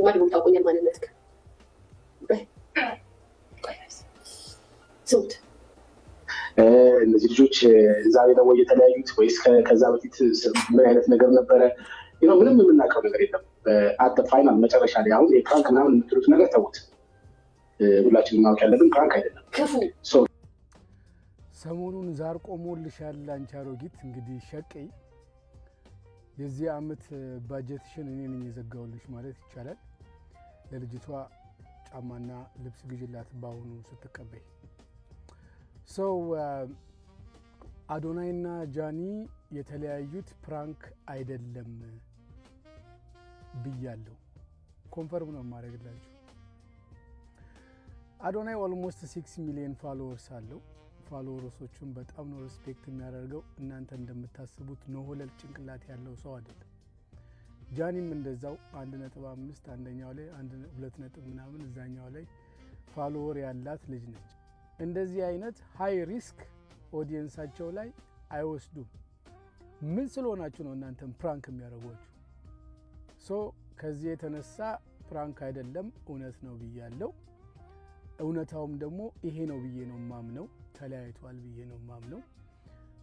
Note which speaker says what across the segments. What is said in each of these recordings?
Speaker 1: ማንም ታውቆኛል ማንነት። ቆይ ቆይ፣ ስሙት።
Speaker 2: እነዚህ ልጆች ዛሬ ነው የተለያዩት ወይስ ከዛ በፊት ምን አይነት ነገር ነበረ? ምንም የምናውቀው ነገር የለም። At final መጨረሻ ላይ አሁን የ prank ምናምን የምትሉት ነገር ተዉት። ሁላችንም ማወቅ ያለብን prank አይደለም።
Speaker 1: ክፉ።
Speaker 3: ሰሞኑን ዛር ቆሞልሻል አንቺ አሮጊት። እንግዲህ ሸቀይ፣ የዚህ አመት ባጀትሽን እኔ ነኝ የዘጋውልሽ ማለት ይቻላል። ለልጅቷ ጫማና ልብስ ግዥላት በአሁኑ ስትቀበይ። So አዶናይና ጃኒ የተለያዩት prank አይደለም ብያለሁ። Confirm ነው የማደርግላችሁ። አዶናይ almost 6 million followers አለው። Followers ኦቹን በጣም ነው respect የሚያደርገው። እናንተ እንደምታስቡት ነሆለል ጭንቅላት ያለው ሰው አይደለም። ጃኒም እንደዛው 1.5 አንደኛው ላይ፣ አንድ ሁለት ነጥብ ምናምን እዛኛው ላይ follower ያላት ልጅ ነች። እንደዚህ አይነት high risk audience ኣቸው ላይ አይወስዱም። ምን ስለሆናችሁ ነው እናንተም prank የሚያደርጓችሁ? So ከዚህ የተነሳ prank አይደለም፣ እውነት ነው ብያለው። እውነታውም ደግሞ ይሄ ነው ብዬ ነው ማምነው። ተለያይቷል ብዬ ነው ማምነው።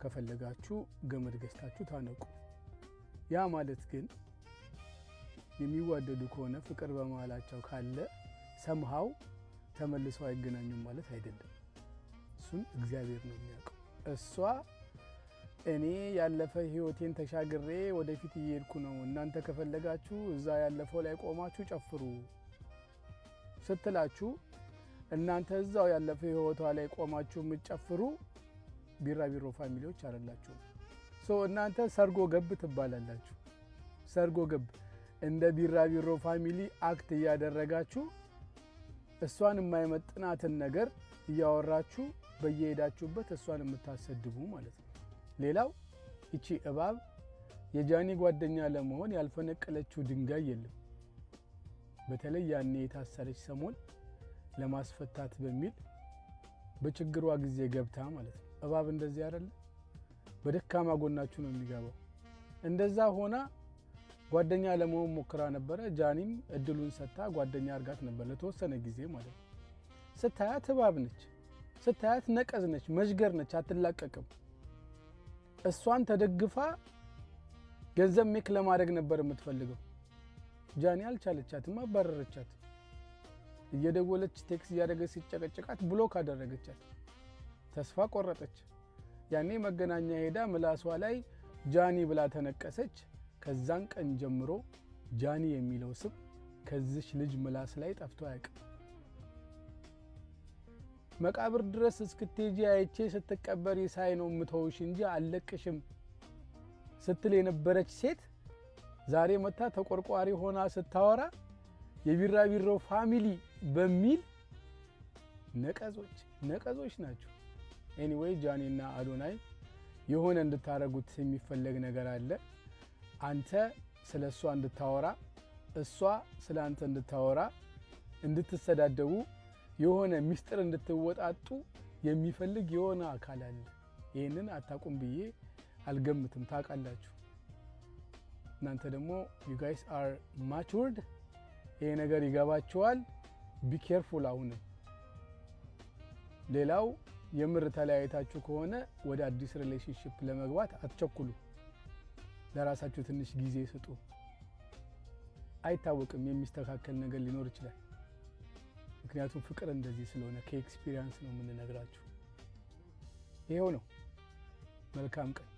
Speaker 3: ከፈለጋችሁ ገመድ ገዝታችሁ ታነቁ። ያ ማለት ግን የሚዋደዱ ከሆነ፣ ፍቅር በመሀላቸው ካለ somehow ተመልሰው አይገናኙም ማለት አይደለም። እሱን እግዚአብሔር ነው የሚያውቀው። እሷ እኔ ያለፈ ህይወቴን ተሻግሬ ወደፊት እየሄድኩ ነው፣ እናንተ ከፈለጋችሁ እዛ ያለፈው ላይ ቆማችሁ ጨፍሩ ስትላችሁ እናንተ እዛው ያለፈ ህይወቷ ላይ ቆማችሁ የምትጨፍሩ ቢራቢሮ family ዎች አይደላችሁም። So እናንተ ሰርጎ ገብ ትባላላችሁ። ሰርጎ ገብ እንደ ቢራቢሮ family act እያደረጋችሁ እሷን የማይመጥናትን ነገር እያወራችሁ በየሄዳችሁበት እሷን የምታሰድቡ ማለት ነው። ሌላው ይቺ እባብ የጃኒ ጓደኛ ለመሆን ያልፈነቀለችው ድንጋይ የለም። በተለይ ያኔ የታሰረች ሰሞን ለማስፈታት በሚል በችግሯ ጊዜ ገብታ ማለት ነው። እባብ እንደዚህ አይደለ? በደካማ ጎናችሁ ነው የሚገባው። እንደዛ ሆና ጓደኛ ለመሆን ሞክራ ነበረ። ጃኒም እድሉን ሰጥታ ጓደኛ አርጋት ነበር ለተወሰነ ጊዜ ማለት ነው። ስታያት እባብ ነች፣ ስታያት ነቀዝ ነች፣ መዥገር ነች፣ አትላቀቅም። እሷን ተደግፋ ገንዘብ make ለማድረግ ነበር የምትፈልገው። ጃኒ አልቻለቻትም፣ አባረረቻት። እየደወለች text እያደረገች ሲጨቀጭቃት block አደረገቻት። ተስፋ ቆረጠች። ያኔ መገናኛ ሄዳ ምላሷ ላይ ጃኒ ብላ ተነቀሰች። ከዛን ቀን ጀምሮ ጃኒ የሚለው ስም ከዚች ልጅ ምላስ ላይ ጠፍቶ አያውቅም። መቃብር ድረስ እስክትሄጂ አይቼ ስትቀበሪ ሳይ ነው የምተውሽ እንጂ አልለቅሽም ስትል የነበረች ሴት ዛሬ መታ ተቆርቋሪ ሆና ስታወራ የቢራቢሮ family በሚል ነቀዞች ነቀዞች ናቸው። Anyway፣ ጃኒና አዶናይ የሆነ እንድታረጉት የሚፈለግ ነገር አለ። አንተ ስለ እሷ እንድታወራ፣ እሷ ስለ አንተ እንድታወራ፣ እንድትሰዳደቡ፣ የሆነ ሚስጥር እንድትወጣጡ የሚፈልግ የሆነ አካል አለ። ይህንን አታውቁም ብዬ አልገምትም። ታውቃላችሁ። እናንተ ደግሞ you guys are matured፣ ይሄ ነገር ይገባችኋል። Be careful። አሁንም ሌላው የምር ተለያይታችሁ ከሆነ ወደ አዲስ relationship ለመግባት አትቸኩሉ። ለራሳችሁ ትንሽ ጊዜ ስጡ። አይታወቅም፣ የሚስተካከል ነገር ሊኖር ይችላል። ምክንያቱም ፍቅር እንደዚህ ስለሆነ ከ experience ነው የምንነግራችሁ። ይሄው ነው። መልካም ቀን።